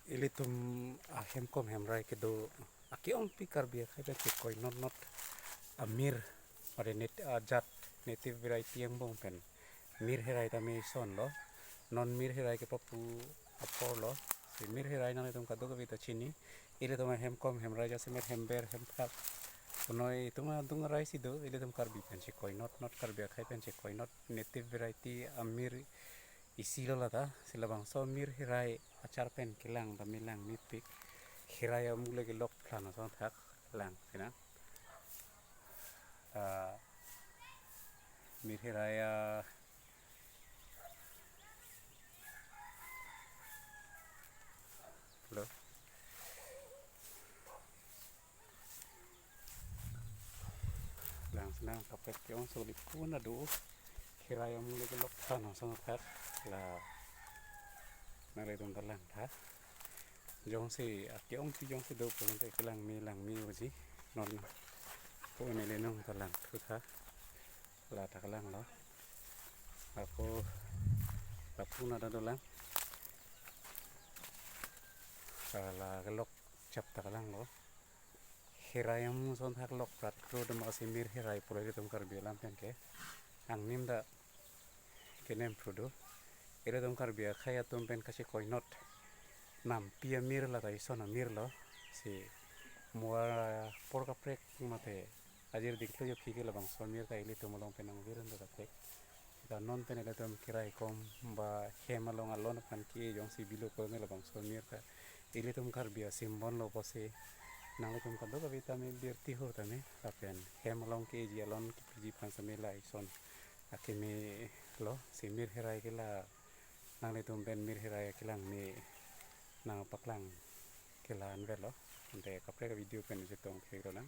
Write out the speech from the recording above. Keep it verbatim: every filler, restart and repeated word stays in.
Ilitum ahemkom hemrai kedo ake-ongpi Karbi akhei pen chekoinot not amir, mate nat-, ajat, native variety angbong pen mir herai tame isonlo. Non mir herai kepapu aporlo. Si mir herai nanglitum kadokave ta chini. Ilitum ahemkom hemrai jasemet hember hemphak punoi itum adung arai si do. Ilitum Karbi pen chekoinot not, Karbi akhei pen chekoinot native variety amir isi lo lata. Si labangso mir herai achar pen kelang tame langmepik. Herai amu le kelok phlan asonthak lang sina. Ah, mir herai, ah, hello. Lang sina kaprek ke-ong soli puna do. Herai amu le kelok phlan asonthak la nanglitum ta langtha. Jongsi ake-ongpi jongsi do pulote kelangme langme uji. Non po ne le nong ta langthu tha. La ta kelanglo. Ako lapu na ta dolang. La kelok chap ta kelanglo. Herai amu asonthak lok prat kro doma si mir herai pulo ilitum Karbi alam pen ke. Angnim ta kenem phru do. Ilitum Karbi akhei atum pen kachekoinot nampi amir lata ison amir lo. Si mo apor kaprek mate ajir diklo jo aphi ke labangso amir ta ilitum along pen nangvir do kaprek. Ta non pen ilitum keraikom ba hem along alon aphan ke jongsi bilo ko me labangso amir ta ilitum Karbi a-symbol lo pusi nanglitum kadokave tame birti hur tame lapen hem along keji alon kepiji aphan same la ison akeme lo. Si mir herai ke la nanglitum pen mir herai kelangme nangpaklang ke la-an avelo. Ante kaprek video pen chetong theklo lang.